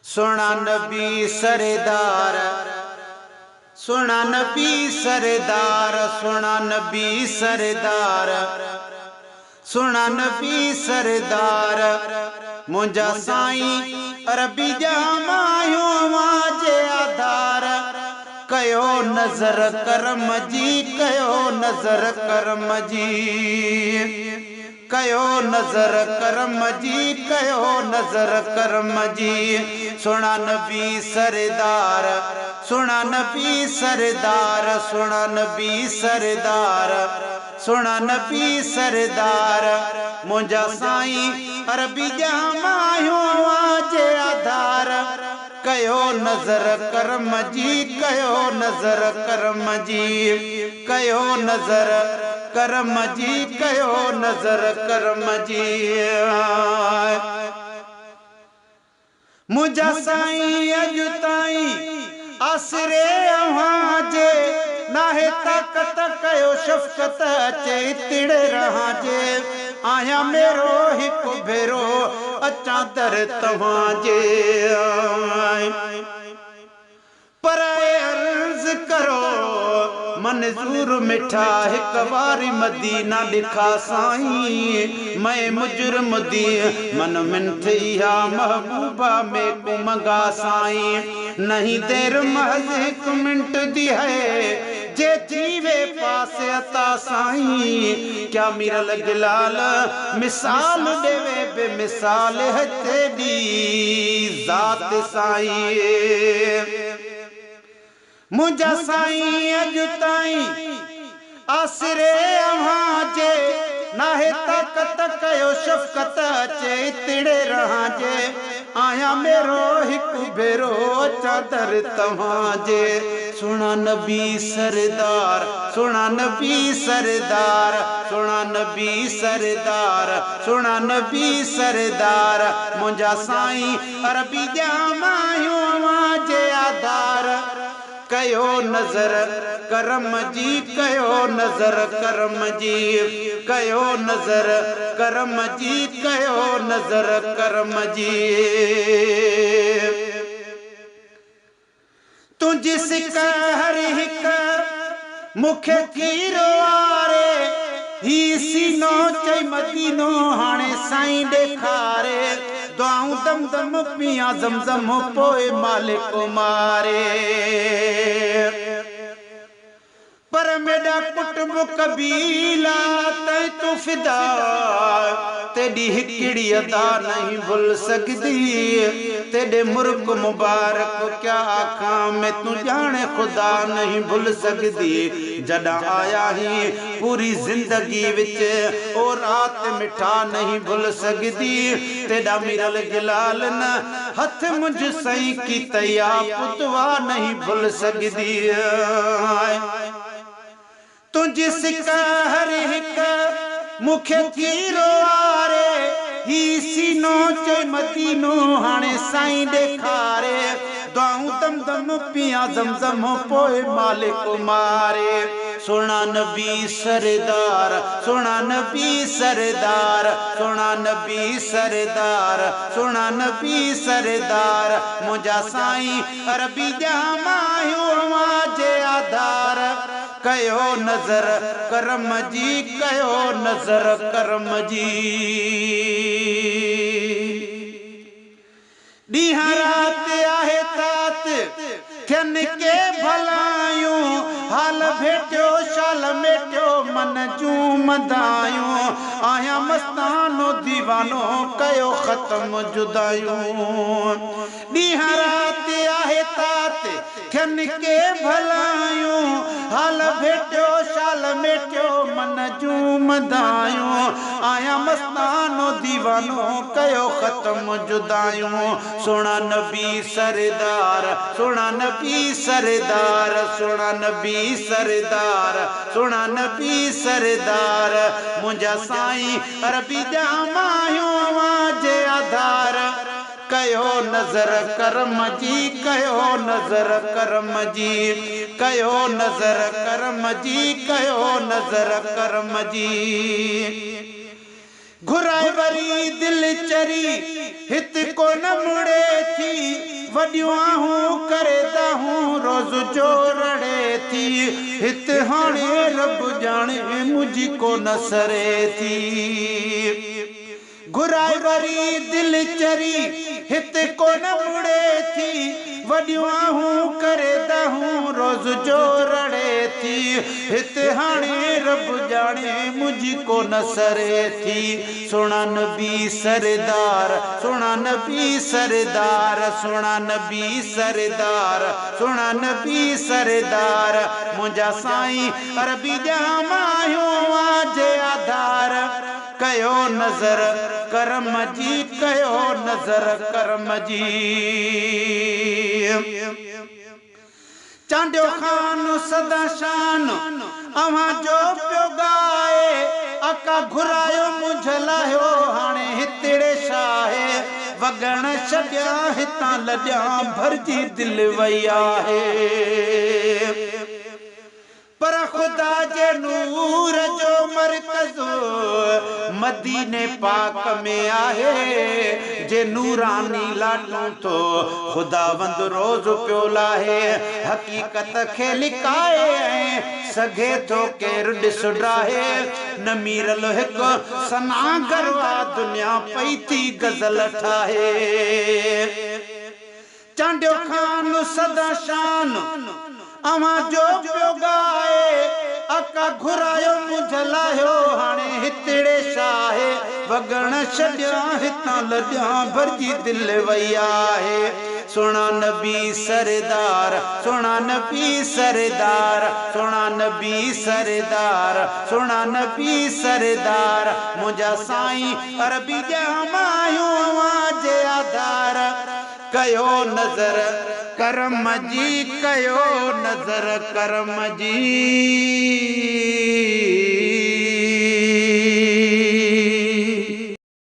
सुहिणा नबी सरदार, सुहिणा नबी सरदार, सुहिणा नबी सरदार, सुहिणा नबी सरदार। मुंहिंजा साईं अरबी ॼाम आहियूं अव्हां जे आधार। कयो नज़र करम जी, कयो नज़र करम जी, कयो नज़र करम जी, कयो नज़र करम जी। सुहिणा नबी सरदार, सुहिणा नबी सरदार, सुहिणा नबी सरदार, सुहिणा नबी सरदार। मुंहिंजा साईं अरबी ॼाम आहियूं अव्हां जे आधार। कयो नज़र करम जी, कयो नज़र करम जी, कयो नज़र करम जी, कयो नज़र करम जी। मुंहिंजा साईं अॼु ताईं आसरे अव्हां जे, नाहे ताक़त कयो शफ़क़त अचे तिड़े रहां जे। आहियां मेरो हिकु भेरो अचां दर तव्हांजे। पर अर्ज़ करो मंज़ूर मिठा हिक वारी मदीना ॾेखा साईं। मैं मुजुर्म दी मन मिंथ इहा महबूबा में को मंगा साईं। नहीं देर महज़ हिक मिंट दी है, जे थी वे पास अता साईं। क्या मिरल गिलाल मिसाल ॾेवे बेमिसाल है तेॾी ज़ात साईं। मुंहिंजा साईं अॼु ताईं आसरे अव्हां जे, नाहे ताक़त कयो शफ़क़त अचे तिड़े रहां जे। आहियां मेरो हिकु भेरो अचां दर तव्हांजे। सुहिणा नबी सरदार, सुहिणा नबी सरदार, सुहिणा नबी सरदार, सुहिणा नबी सरदार। मुंहिंजा साईं अरबी ॼाम आहियूं अव्हां जे आधार। कयो नज़र करम जी, कयो नज़र करम जी, कयो नज़र करम जी, कयो नज़र करम जी। तुंहिंजी सिक हर हिक मूंखे थी रोआरे, ही सीनो चई मदीनो हाणे साईं ॾेखारे। दुआऊं दम दम पियां ज़मज़म पोइ मालिक मारे। पर मेॾा कुटुंब कबीला तैं तूं फिदा, तेॾी हिकिड़ी अदा नहीं भुल सघदी। तेॾे मुर्क मुबारक क्या आखां मैं तूं ॼाणे ख़ुदा नहीं भुल सघदी। जॾां आया ही पूरी ज़िंदगी विच ओ रात मिठा नहीं भुल सघदी। तेॾा मिरल गिलाल न हथ मुंज सही की तया पुतवा नहीं भुल सघदी। तुंहिंजी सिक हर हिक मूंखे थी रोआरे, ही सीनो चई मदीनो हाणे साईं ॾेखारे। दुआऊं दम दम पियां ज़मज़म पोइ मालिक मारे। सुहिणा नबी सरदार, सुहिणा नबी सरदार, सुहिणा नबी सरदार, सुहिणा नबी सरदार। मुंहिंजा साईं अरबी ॼाम आहियूं अव्हां जे आधार। कयो नज़र करम जी, कयो नज़र करम जी। ॾींहं राति आहे तात थियनि के भलायूं, हाल भेटियो शाल मेटियो मन जूं मदायूं। आहियां मस्तानो दीवानो कयो ख़तम जुदायूं। ॾींहं राति आहे तात थियनि के भलायूं, हाल भेटियो शाल मेटियो मन जूं मदायूं। आहियां मस्तानो दीवानो कयो ख़तम जुदायूं। सुहिणा नबी सरदार, सुहिणा नबी सरदार, सुहिणा नबी सरदार, सुहिणा नबी सरदार। मुंहिंजा साईं अरबी ॼाम आहियूं अव्हां जे आधार। कयो नज़र करम जी, कयो नज़र करम जी, कयो नज़र करम जी, कयो नज़र करम जी। घुराए वरी दिल चरी हित कोन मुड़े थी, وڏيون آهون ڪري دانهون روز جو رڙي ٿي. هت هاڻي رب ڄاڻي منهنجي ڪو نه سري ٿي. گهرائي وري دل چري هت ڪونه مڙي ٿي. وڏيون آهون ڪري دانهون روز جو رڙي ٿي. هت هاڻي رب ڄاڻي منهنجي ڪونه سري ٿي. سهڻا نبي سردار سهڻا نبي سردار سهڻا نبي سردار سهڻا نبي سردار منهنجا سائين عربي ڄام آهيون اوهان جي آڌار. ڪيو نظر ڪرم جي ڪيو نظر ڪرم جي. چانڊيو خان سدا شان اوهان جو پيو ڳائي آقا گهرايو منجهه لاهيو هاڻي هتڙي شاهي وڳڻ ڇڏيان هتان لڏيان ڀرجي دل وئي آهي. پر خدا جي نور جو مرڪز مديني پاڪ ۾ آهي، جي نوراني لاٽون ٿو خداوند روز پيو لاهي، حقيقت کي لڪائي ۽ سگهي ٿو ڪير ڏس ڊاهي، نه ميرل هڪ ثنا گر آ دنيا پئي ٿي غزل ٺاهي. چانڊيو خان سدا شان اوهان جو پيو ڳائي آقا گهرايو منجهه لاهيو هاڻي هتڙي شاهي وڳڻ ڇڏيان هتان لڏيان ڀرجي دل وئي آهي سهڻا نبي سردار سهڻا نبي سردار سهڻا نبي سردار سهڻا نبي سردار منهنجا سائين عربي ڄام آهيون اوهان جي آڌار. ڪيو نظر ڪرم جي ڪيو نظر ڪرم جي.